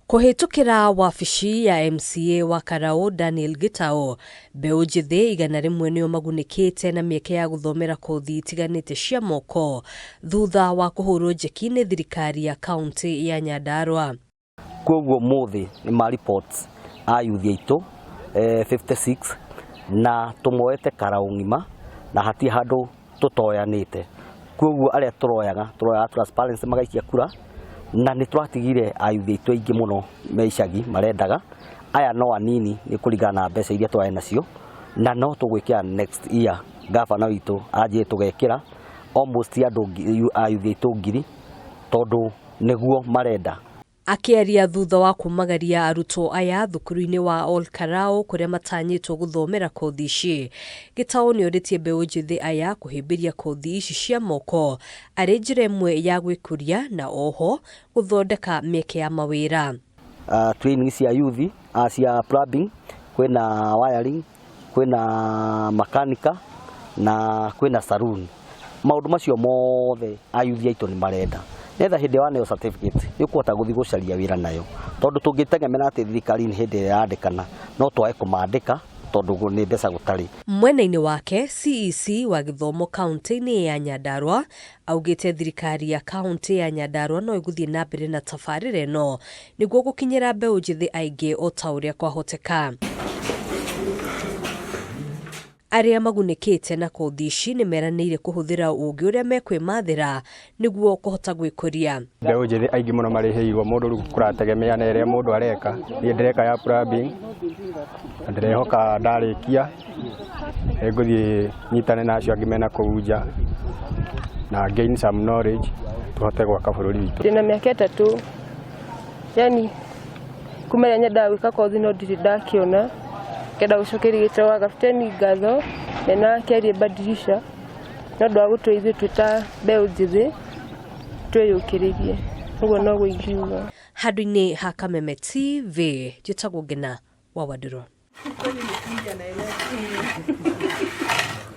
Kũhĩtũkĩra wabici ya MCA wa Karaũ Daniel Gĩtaũ, mbeũ njĩthĩ 100 nĩo magunĩkĩte na mĩeke ya gũthomera kothi itiganĩte cia moko thutha wa kũhũrwo njeki nĩ thirikari ya kaũntĩ ya Nyandarua. Kwoguo mũthĩ nĩ ma reports a youth aitũ 56 na tũmoete Karaũ ng'ima na hatirĩ handũ tũtoyanĩte. Kwoguo arĩa tũroyaga, tũroyaga transparency magaikia kura na nĩ tũratigire ayuthi aitũ aingĩ mũno me icagi marendaga, aya no anini nĩ kũringana na mbeca iria twarĩ nacio na no tũgwĩkĩra next year gabana witũ anjĩrĩte tũgekĩra almost andũ ayuthi aitũ 1000 tondũ nĩguo marenda. Akĩaria thutha wa kumagaria arutwo aya thukuru-inĩ wa Ol Kalou kũrĩa matanyĩtwo gũthomera kothi ici, Gĩtaũ nĩorĩtie mbeũ njĩthĩ aya kũhĩmbĩria kothi ici cia moko arĩ njĩra ĩmwe ya gwĩkũria na oho gũthondeka mĩeke ya mawĩra. Training cia youth cia plumbing, kwĩna wiring, kwĩna makanika na kwĩna saloon. Maũndũ macio mothe ayuthi aitũ nĩ marenda nĩgetha hĩndĩ ĩrĩa waneo certificate nĩ ũkũhota gũthiĩ gũcaria wĩra nayo, tondũ tũngĩtegemera atĩ thirikari nĩ hĩndĩ ĩrĩa ĩrandĩkana no twage kũmandĩka tondũ nĩ mbeca gũtarĩ. Mwena-inĩ wake, CEC wa gĩthomo kauntĩ-inĩ ya Nyandarua augĩte thirikari ya kauntĩ ya Nyandarua no ĩgũthiĩ na mbere na tabarĩra ĩno nĩguo gũkinyĩra mbeũ njĩthĩ aingĩ o ta ũrĩa kwahoteka. Arĩa magunĩkĩte na kothi ici nĩ meranĩire kũhũthĩra ũũgĩ ũrĩa mekwĩmathĩra nĩguo kũhota gwĩkũria. Mbeũ njĩthĩ aingĩ mũno marĩhĩirwo mũndũ rĩu kũrategemea na ĩrĩa mũndũ areka. Niĩ ndĩreka ya plumbing na ndĩrehoka ndarĩkia nĩngũthiĩ nyitane na acio angĩ mena kũu nja na gain some knowledge tũhote gwaka bũrũri witũ. Ndĩna mĩaka 3 yani kuma rĩrĩa nyendaga gwĩka kothi no ndirĩ ndakĩona. Ngenda gũcokeria Gĩtaũ wa Gabuteni ngatho mena Kerie Badilisha nĩ ũndũ wa gũtũhe ithuĩ twĩ ta mbeũ njĩthĩ twĩyũkĩrĩrie. Ũguo noguo ingiuga. Handũ-inĩ ha Kameme TV, njĩtagwo Ngĩna wa Wandirũ.